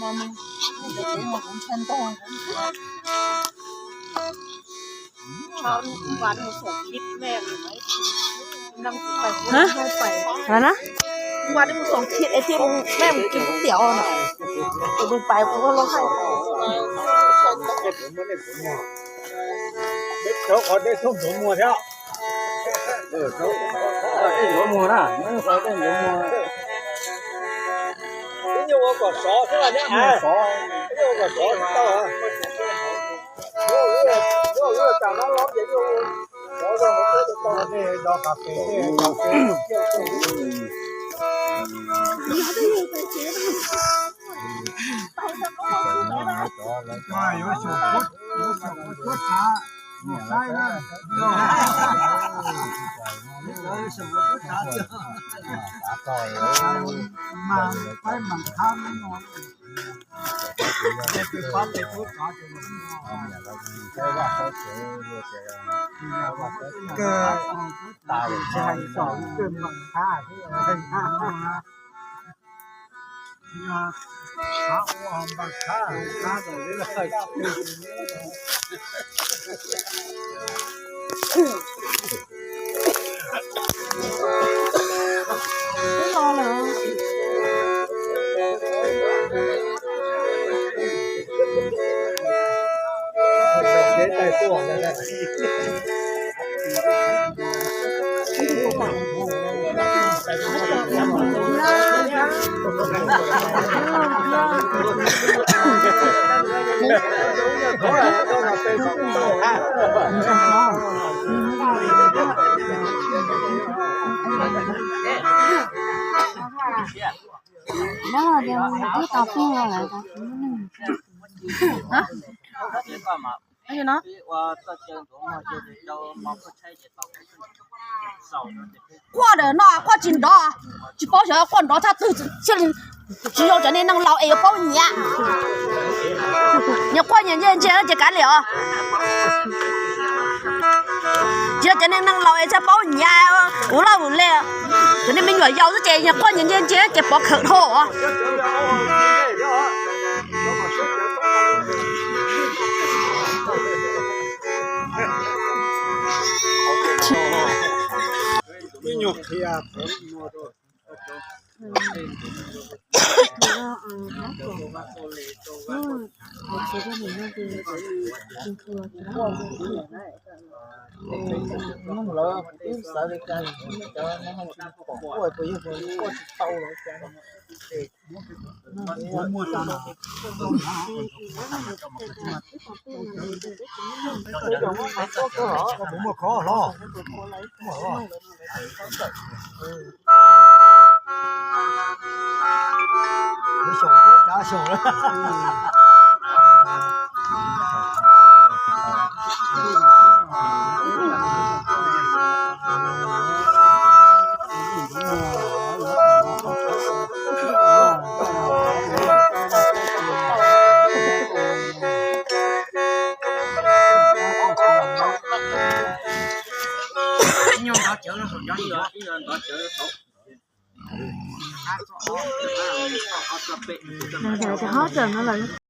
ມາ ເມື່ອວານນີ້ສົ່ງຄລິບແມ່ນ ຮະ? ວ່ານະ? ເມື່ອວານນີ້ສົ່ງຄລິບໄອ້ທີ່ແມ່ມຶງກິນກ໋ວຍຕຽວນະ ໄປເບິ່ງໄປ ກູກໍຮ້ອງໄຫ້. ເຂົາເອົາໄດ້ສົມສົມໝົດແລ້ວ. ເອີ ເຂົາເອົາໄດ້ສົມໝົດນະ ເຂົາເອົາໄດ້ສົມໝົດ. 过的那过紧的，只包小要过的，他都是现在只有在那弄老也包你啊。你过年前前就干了，只有在那弄老也才包你啊，无老无累，在那边有要是这，你过年前前就包口头啊。 Dah, dah, dah, dah.